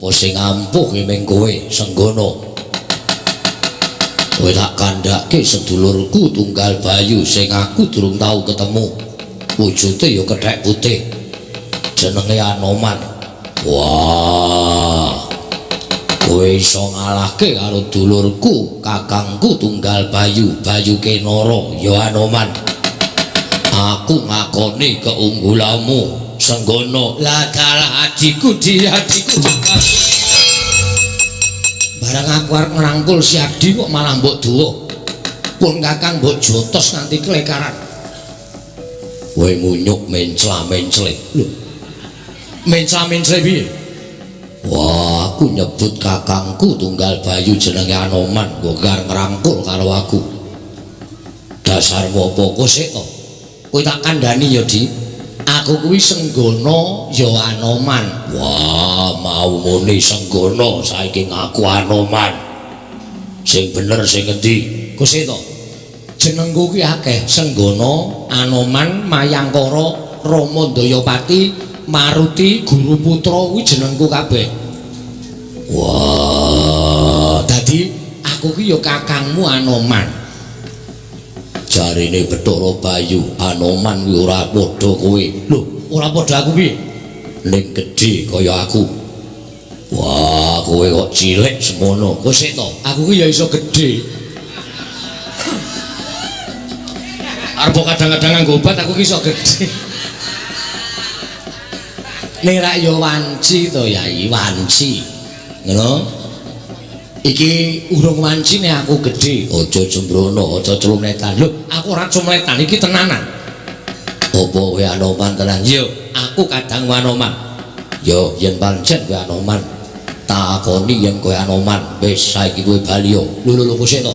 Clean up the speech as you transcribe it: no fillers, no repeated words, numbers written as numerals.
Apa sing ampuh ki ming kowe Senggono? Kowe tak kandhake sedulurku Tunggal Bayu sing aku durung tau ketemu. Wujude ya kethek putih. Jenenge Anoman. Wah. Kowe iso ngalahke karo dulurku, kakangku Tunggal Bayu, Bayu Kenara, ya Anoman. Aku ngakoni keunggulanmu, Senggono. Lah dalah adiku, di adiku. Barang aku arep ngrangkul si Adi kok malah mbok duwa. Pun kakang mbok jotos nganti klekaran. Kowe ngunyuk mencla-mencle. Lho. Mencla-mencle piye? Wah, aku nyebut kakangku Tunggal Bayu jenenge Anoman, kok gar ngrangkul karo aku. Dasarmu apa kok sik to? Kowe tak kandhani ya, Di. Aku kuwi Senggono ya Anoman. Wah, mau muni Senggono saiki ngaku Anoman. Sing bener sing ngendi? Kok sik to? Jenengku kuwi akeh, Senggono, Anoman, Mayangkara, Rama Dayapati, Maruti, Guru Putra kuwi jenengku kabeh. Wah, dadi aku ki ya kakangmu Anoman. Jarine Bathara Bayu, Anoman kuwi ora padha kowe. Lho, ora padha aku piye? Ning gedhe kaya aku. Wah, kowe kok cilik semono. Kok sik to? Aku ki ya iso gedhe. Arep kadang-kadang nganggo obat aku ki iso gedhe. Ning rak ya wanci to, Yai, wanci. Ngono. Iki urung wancine aku gedhe. Aja sembrono, aja clumletan. Lho, aku ora cumletan, iki tenanan. Apa kowe Anoman tenan? Yo, aku kadang Anoman. Yo, yen pancen kowe Anoman, takoni yen kowe Anoman, wis saiki kowe bali yo. Lho lho lho, kok sik to?